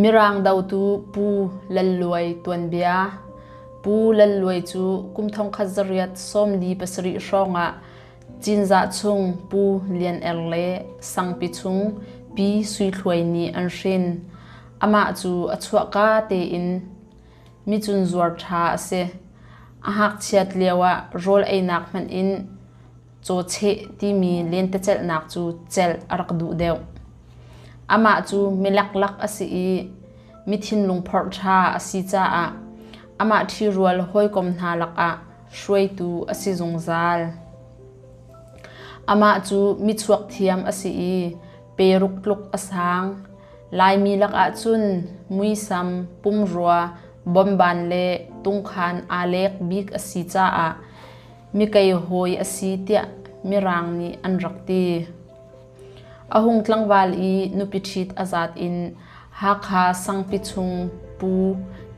ມິຣາງເດົາຕູ ປູ ລັນລວຍ ຕວນເບຍ. ປູ ລັນລວຍ ຈະ ກຸມ ທອງຄັດ ຈະຣຽດ ຊອມ ລີ ປະສະຣິ ຊອງ ອະ ຈີນ ຈະ ຊຸງ ປູ ລຽນ ແອລ ເລ ສັງ ປິ ຊຸງ ປີ ຊຸຍ ຖວຍ ນີ ອັນ ຊິນ. ອາມະ ຈະ ອາ ຊວະ ກາ ເຕ ອິນ ມິ ຈຸນ ຈວລ ທາ ອາ ເຊ ອາ ຫາກ ຊຽດ ລຽວ ອະ ໂຣລ ໄອ ນາກ ມັນ ອິນ ໂຈ ເຊ ຕີ ມີ ເລນ ຕະ ເຈັດ ນາກ ຈະ ເຈັດ ອາ ຣັກ ດຸ ເດວ. ອາມະ ຈະ ເມ ລັກ ລັກ ອາ ຊີ ອີ ມິ ທິນ ລຸງ ພອລ ທາ ອາ ຊີ ຈາ ອະ. ອາມະ ທີ ຣວລ ໂຮຍ ກົມ ນາ ລັກ ອະ ຊວຍ ຕູ ອາ ຊີ ຈົງ ຈາລ. ອາມະ ຈະ ມິ ຊວກ ທຽມ ອາ ຊີ ອີ ເປ ລຸກ ລຸກ ອາ ຊາງ ລາຍ ມີ ລັກ ອະ ຈຸນ ມຸຍ ຊຳ ປຸ້ມ ຣັວ ບອມ ບານ ເລ ຕຸງ ຄານ ອາ ເລກ ບິກ ອາ ຊີ ຈາ ອະ ມິ ໄກ ໂຮຍ ອາ ຊີ ຕຽ ມິຣາງ ນີ ອັນ ຣັກ ຕີ ອາ ຮຸງ ຕລັງ ວາລ ອີ ນຸ ປິ ທິດ ອາ ຈາດ ອິນ ຫາ ຄາ ສັງ ປິ ຊຸງ ປູ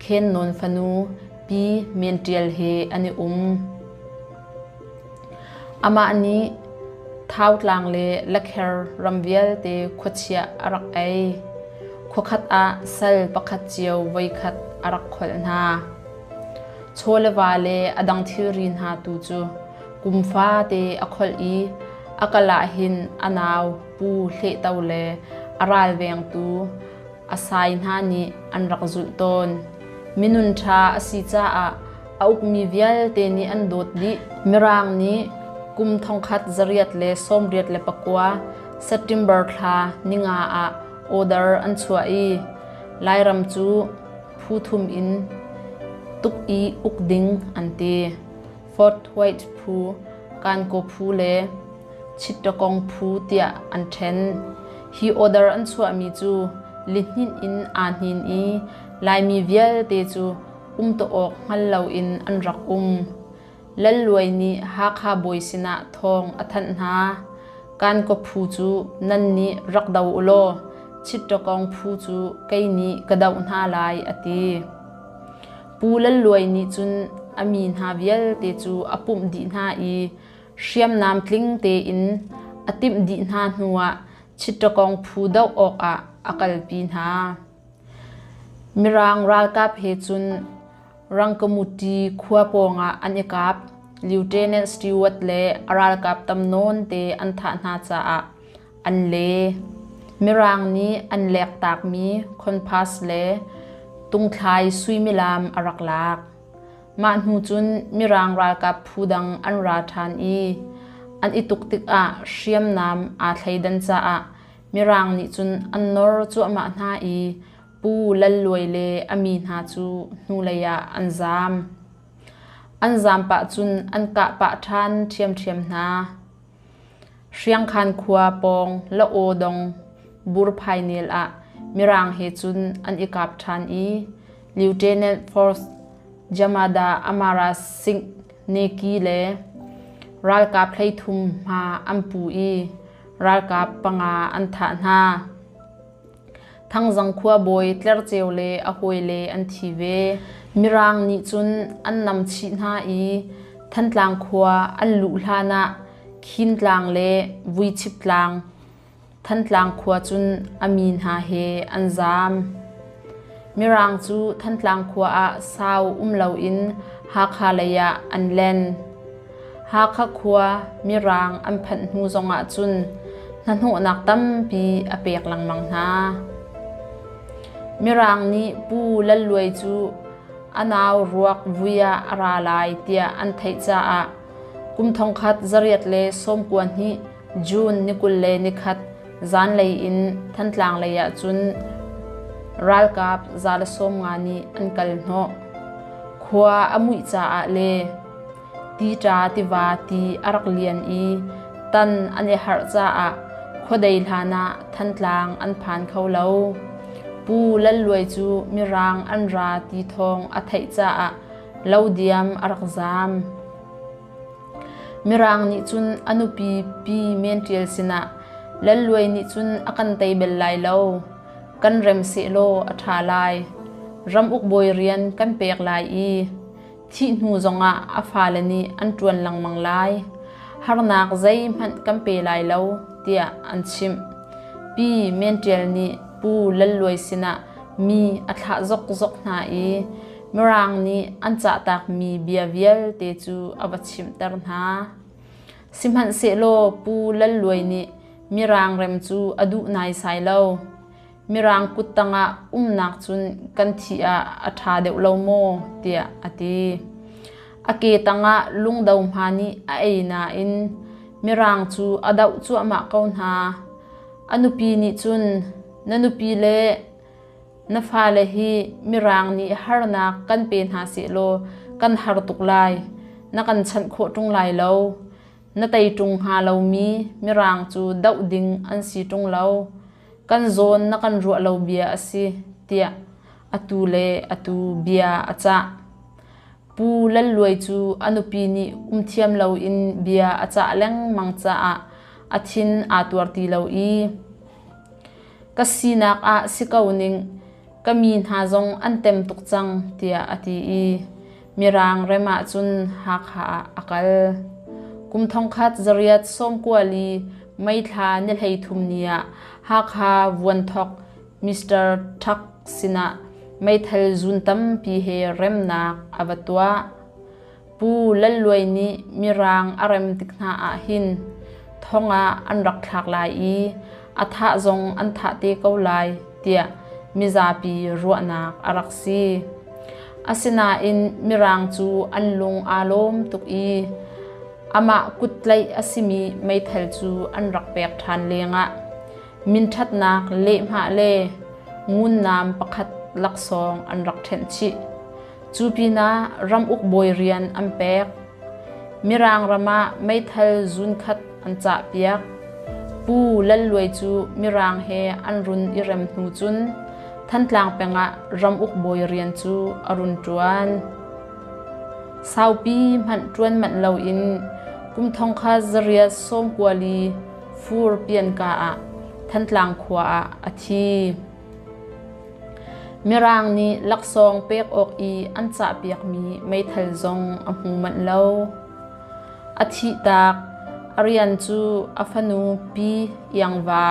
ເຄນ ໂນນ ຟະນູ ປີ ເມນ ຕຽລ ເຮ ອາ ນິ ອຸມ. ອາມະ ນີ ທາວ ຕລາງ ເລ ລະ ແຄລ ຣຳ ວຽລ ເຕ ຄົດ ເຊຍ ອາ ຣັກ ໄອ ໂຄ ຄັດ ອະ ຊາລ ປະ ຄັດ ຈຽວ ໄວ ຄັດ ອາ ຣັກ ໂຄລ ນາ ໂຊ ລະ ວາ ເລ ອາ ດັງ ທີ ຣີ ນາ ຕູ ຈະ ກຸມ ຟາ ເຕ ອາ ໂຄລ ອີ ອາ ກາ ລະ ຫິນ ອາ ນາວ ປູ ເລ ເຕົາ ເລ ອາ ຣາລ ແວງ ຕູ ອາ ຊາຍ ນາ ນີ ອັນ ຣັກ ຈຸ ໂຕນ ມິ ນຸນ ທາ ອາ ຊີ ຈາ ອະ ອາ ອຸກ ມີ ວຽລ ເຕ ນີ ອັນ ໂດດ ດິ ມິຣາງ ນີ ກຸມ ທອງຄັດ ຈະ ຣຽດ ເລ ຊອມ ຣຽດ ເລ ປະ ກົວ ເຊັບ ເຕັມ ເບີ ທາ ນິ ງາ ອະ ໂອ ເດີ ອັນ ຊວ ອີ ລາຍ ຣຳ ຈູ ພູ ທຸມ ອິນ ຕຸກ ອີ ອຸກ ດິງ ອັນ ເຕ ຟອດ ໄວ ພູ ການ ໂກ ພູ ເລ ຊິດ ຕະ ກອງ ພູ ຕຽ ອັນ ເທັນ ຮີ ໂອ ເດີ ອັນ ຊວ ມີ ຈູ ລິ ຫິນ ອິນ ອາ ຫີນ ອີ ລາຍ ມີ ວຽລ ເຕ ຈູ ອຸມ ໂຕ ອອກ ງານ ເລົາ ອິນ ອັນ ຣັກ ອຸມ ລະລວຍ ນີ ຫາ ຄາ ບົຍ ຊິນະ ທອງ ອະ ທັດ ນາ ການ ກະ ພູ ຈູ ນັນ ນີ ຣັກ ເດົາ ອຸ ໂລ ຊິດ ຕະ ກອງ ພູ ຈູ ໄກ ນີ ກະ ເດົາ ນາ ລາຍ ອະ ຕີ ປູ ລະລວຍ ນີ ຈຸນ ອາ ມີ ນາ ວຽລ ເຕ ຈູ ອາ ປຸມ ດິ ນາ ອີ ຊຽມ ນາມ ຕລິງ ເຕ ອິນ ອາ ຕິມ ດິ ນາ ນົວ ຊິດ ຕະ ກອງ ພູ ເດົາ ອອກ ອະ ອາ ກາລ ປີ ນາ ມິຣາງ ຣາລ ກາບ ເຮ ຈຸນ ຣັງກະມຸຕີ ຄົວ ປອງ ອະ ອັນ ເອ ກາບ ລິວ ເຕ ເນັດ ສະ ຕິ ວັດ ເລ ອາ ຣາລ ກາບ ຕຳ ໂນນ ເຕ ອັນ ທະ ນາ ຈາ ອະ ອັນ ເລ ມິຣາງ ນີ ອັນ ແລກ ຕາກ ມີ ຄອນ ພາສ ເລ ຕຸງ ທາຍ ຊຸຍ ມິລາມ ອາ ຣັກ ລາກ ມະ ນູ ຈຸນ ມິຣາງ ຣາລ ກາບ ພູ ດັງ ອັນ ຣາ ທານ ອີ ອັນ ອີ ຕຸກ ຕິກ ອະ ຊຽມ ນາມ ອາ ໄທ ດັນ ຈາ ອະ ມິຣາງ ນີ ຈຸນ ອັນ ນໍ ຈົວ ມະ ນາ ອີ ປູ ລະລວຍ ເລ ອາ ມີ ນາ ຈູ ນູ ລະ ຍາ ອັນ ຈາມ ອັນ ຈາມ ປະ ຈຸນ ອັນ ກະ ປະ ທານ ທຽມ ທຽມ ນາ ຊຽງ ຄານ ຄົວ ປອງ ລະ ໂອ ດອງ ບູຣ ພາຍ ເນລ ອະ ມິຣາງ ເຮ ຈຸນ ອັນ ອີ ກາບ ທານ ອີ ລິວ ເຕ ເນັດ ຟອສ ຢາມາດາ ອາມາຣາ ຊິງ ເນກີ ເລ ຣາລ ກາບ ໄທ ທຸມ ມາ ອຳ ປູ ອີ ຣາລ ກາບ ປະ ງາ ອັນ ທະ ນາ ທັງ ຈັງ ຄົວ ບົຍ ເຕຣ ເຈວ ເລ ອະ ໂຮຍ ເລ ອັນ ທີ ເວ ມິຣາງ ນີ ຈຸນ ອັນ ນຳ ຊິ ນາ ອີ ທັນ ຕລາງ ຄົວ ອັນ ລຸ ລາ ນະ ຄີນ ຕລາງ ເລ ວຸຍ ຊິບ ຕລາງ ທັນ ຕລາງ ຄົວ ຈຸນ ອາ ມີ ນາ ເຮ ອັນ ຈາມ ມິຣາງ ຈູ ທັນ ຕລາງ ຄົວ ອະ ຊາວ ອຸມ ເລົາ ອິນ ຫາ ຄາ ລະ ຍະ ອັນ ແລນ ຫາ ຄະ ຄົວ ມິຣາງ ອຳ ພັນ ນູ ຈົງ ອະ ຈຸນ ນະ ໂນ ນາກ ຕຳ ປີ ອະ ເປກ ລັງ ມັງ ນາ ມິຣາງ ນີ ປູ ລະລວຍ ຈູ ອາ ນາວ ຣວກ ວຸຍ ອາ ອາ ຣາ ລາຍ ເຕຍ ອັນ ໄທ ຈາ ອະ ກຸມ ທອງ ຄັດ ຈະ ຣຽດ ເລ ຊອມ ກວນ ຫິ ຈູນ ນິກຸນ ເລ ນິ ຄັດ ຈານ ໄລ ອິນ ທັນ ຕລາງ ລະ ຍະ ຈຸນ ຣາລ ກາບ ຈາ ລະ ຊອມ ງາ ນີ ອັນ ກາລ ເນາະ ຄົວ ອາ ມຸຍ ຈາ ອະ ເລ ຕີ ຕາ ຕິ ວາ ຕີ ອາ ຣັກ ລຽນ ອີ ຕັນ ອັນ ເອ ຫາຣ ຈາ ອະ ໂຄ ໄດ ລາ ນະ ທັນ ຕລາງ ອັນ ພານ ເຂົ້າ ເລົາ ປູ ລະລວຍ ຈູ ມິຣາງ ອັນ ຣາ ຕີ ທອງ ອາ ໄທ ຈາ ອະ ເລົາ ດຽມ ອາ ຣັກ ຈາມ ມິຣາງ ນິ ຈຸນ ອະ ນຸ ປີ ປີ ເມນ ຕຽລ ຊິນະ ລະລວຍ ນິ ຈຸນ ອາ ກັນ ໄຕ ເບັນ ລາຍ ເລົາ ກັນ ເຣັມ ເຊ ໂລ ອາ ທາ ລາຍ ຣຳ ອຸກ ບົຍ ຣຽນ ກັນ ເປກ ລາຍ ອີ ທິ ນູ ຈົງ ອະ ອາ ຟາ ລະ ນີ ອັນ ຕວນ ລັງ ມັງ ລາຍ ຫາ ນາກ ໃຈ ມັນ ກຳ ເປ ລາຍ ເລົາ ເຕຍ ອັນ ຊິມ ປີ ເມນ ຕຽລ ນິ ປູ ລະລວຍ ຊິນະ ມີອາຖະຈົກໆ ໜ້າອີ. ມິຣາງນີ້ ອັນຈະຕາກມີເບຍວຽວເຕຈູ ອາວັດຊິມເຕີນຫາ. ຊິມຫັນເສໂລ ປູລັນລວຍນີ້ ມິຣາງເຣັມຈູ ອະດຸນາຍຊາຍເລົາ. ມິຣາງກຸດຕັງອະ ອຸມນາກຈຸນ ກັນທີອະ ອາທາເດວເລົາໂມ ເຕຍອະຕິ. ອາເກຕັງອະ ລຸງເດົາມານີ ອາເອນາອິນ ມິຣາງຈູ ອາເດົາຈົວມະເກົານາ. ອະນຸປີນິຈຸນ ນະນຸປີເລ ນະຟາເລຮີ ມິຣາງນີ ຮາຣະນາກ ກັນເປນາເສໂລ ກັນຮາຣະຕຸກລາຍ ນະກັນຊັນໂຄຕຣົງລາຍເລົາ. ນະໄຕຕຣົງຫາເລົາມີ ມິຣາງຈູ ເດົາດິງ ອັນຊີຕຣົງເລົາ. ກັນໂຈນ ນະກັນຣວະເລົາເບຍອາຊີ ເຕຍອະຕູເລ ອະຕູເບຍອາຈະ. ປູລັນລວຍຈູ ອະນຸປີນິ ອຸມທຽມເລົາອິນ ເບຍອາຈະແລງມັງຈະອະ ອາທິນອາຕົວຣຕີເລົາອີ. ກະຊີນາກອະ ຊິເກົານິງ ກະມີນາຈົງ ອັນເຕັມຕຸກຈັງ ເຕຍອະຕິອີ. ມິຣາງເຣມະຈຸນ ຮາກຮາອາກາລ. ກຸມທອງຄັດ ຈະຣຽດ ໂຊມກົວລີ ໄມທາ ເນເຮຍທຸມເນຍ ຮາກຮາວວນທອກ ມິສເຕີ ທັກຊິນະ ໄມທາລຈູນຕຳປີເຮ ເຣມນາກ ອາວະຕົວ. ປູລັນລວຍນີ ມິຣາງອາເຣັມຕິກນາອະຫິນ ທອງອາ ອັນລັກທາກລາຍອີ. ອາທະຈົງ ອັນທະເຕເກົາລາຍ ເຕຍ ມິຈາປີ ຣວະນາກ ອາລັກຊີ. ອາຊິນາອິນ ມິຣາງຈູ ອັນລຸງອາໂລມຕຸກອີ. ອາມະກຸດໄລ ອາຊິມີ ໄມທາລຈູ ອັນລັກແປກທານເລງອະ. ມິນທັດນາກ ເລມະເລ ງຸນນາມປະຄັດລັກຊອງ ອັນລັກເທັນຊິ. ຈູປີນາ ຣຳອຸກໂບຍຣຽນ ອຳແປກ. ມິຣາງຣະມະ ໄມທາລຈູນຄັດ ອັນຈະປຽກ. ປູລັນລວຍຈູ ມິຣາງເຮ ອັນລຸນອີເຣັມໜູຈຸນ ທັນຕາງແປງອະ ຣຳອຸກໂບຍຣຽນຈູ ອະລຸນຕວນ. ຊາວປີ ມັນຕວນມັນເລົາອິນ ກຸມທອງຄາ ຈະຣຽດ ໂຊມກົວລີ ຟູຣປຽນກາອະ ທັນຕາງຂວາອະ ອາທີ. ມິຣາງນີ ລັກຊອງເປກອອກອີ ອັນຈະປຽກມີ ໄມທາລຈົງ ອຳຫູມັນເລົາ. ອາທິຕາກ ອາຣຽນຈູ ອາຟະນູ ປີ ອຽງວາ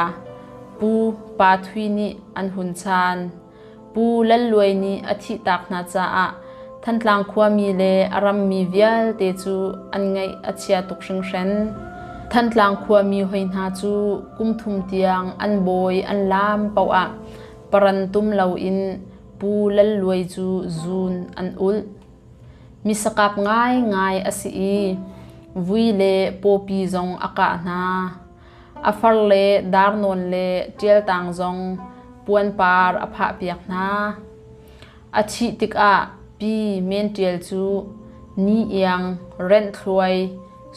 ປູ ປາທຸຍນິ ອັນຮຸນຊານ. ປູລັນລວຍນີ ອາທິຕາກນາຈາອະ ທັນຕາງຂວາມີເລ ອາຣຳມີວຽລເຕຈູ ອັນໄງອາເຊຍຕຸກເຊັງເຊັນ. ທັນຕາງຂວາມີຫົຍນາຈູ ກຸມທຸມຕຽງ ອັນໂບຍ ອັນລາມ ເປົາອະ ປະຣັນຕຸມເລົາອິນ ປູລັນລວຍຈູ ຈູນ ອັນອຸລ. ມີສະກາບງາຍງາຍອາຊີອີ ວຸຍເລ ໂປປີຈົງອາການາ. ອາຟັນເລ ດາຣໂນນເລ ຕຽລຕາງຈົງ ປວນປາຣອາພະປຽກນາ. ອາທິຕິກອະ ປີເມນຕຽລຈູ ນີອຽງ ເຣັນທວຍ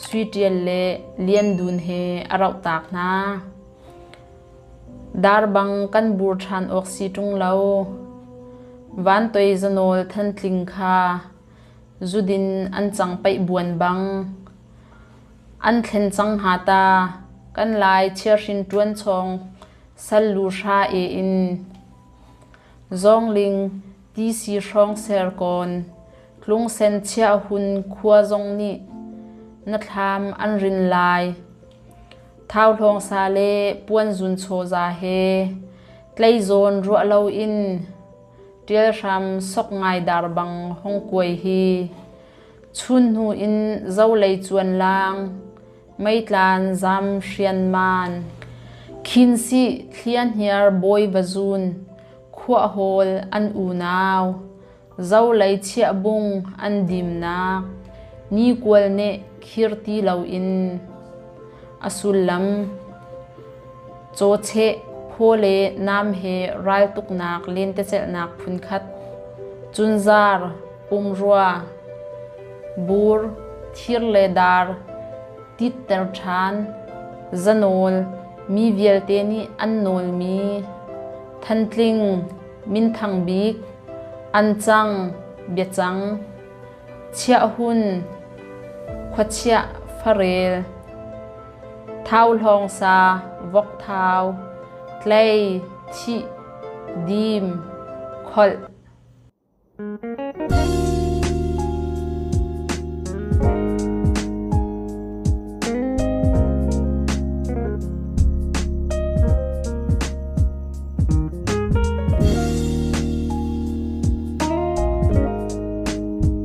ຊຸຍຕຽນເລ ລຽນດູນເຮ ອາຣາວຕາກນາ. ດາຣບັງກັນບູຣທານອອກຊີຕຸງເລົາ ວານຕົຍຈະໂນລທັນຕລິງຄາ ຈຸດິນອັນຈັງໄປບວນບັງ ອັນເທັນຈັງຫາຕາ ກັນລາຍເຊຍຣິນຕວນຊອງ ສັນລູຊາເອອິນ ຈອງລິງ ຕີຊີຊອງເຊຣກອນ ກລຸງເຊັນເຊຍອະຮຸນ ຄົວຈົງນິ ນະທາມອັນຣິນລາຍ ທ້າວທອງຊາເລ ປວນຈຸນໂຊຈາເຮ ໄຕລະໂຈນຣວະເລົາອິນ ຕຽລຊຳ ຊອກງາຍດາຣບັງ ຮົງກວຍຮີ ຊຸນຫູອິນ ເຈົ້າໄລຈວນລາງ ໄມຕານ ຈາມຊຽນມານ ຄີນຊິ ທຽນຮຽລ ໂບຍວະຈູນ ຂົວໂຮລ ອັນອູນາວ ເຈົ້າໄລເຊຍບຸງ ອັນດີມນາກ ນີກວລເນ ຄີຣຕີເລົາອິນ ອະຊູລລຳ ໂຈເຊ ໂພເລ ນາມເຮ ຣາຍຕຸກນາກ ເລນຕະເຈລນາກ ພຸນຄັດ ຈຸນຈາຣ ປຸມຣັວ ບູຣ ທີຣເລດາຣ ຕິດເຕີທານ ຈະໂນລ ມີວຽລເຕນີ ອັນໂນລມີ ທັນຕລິງ ມິນທັງບີກ ອັນຈັງ ເບຍຈັງ ເຊຍຮຸນ ຄວັດເຊຍ ຟາເຣລ ທ້າວລອງຊາ ວອກທາວ ໄຕລະ ທິ ດີມ ຄອລ.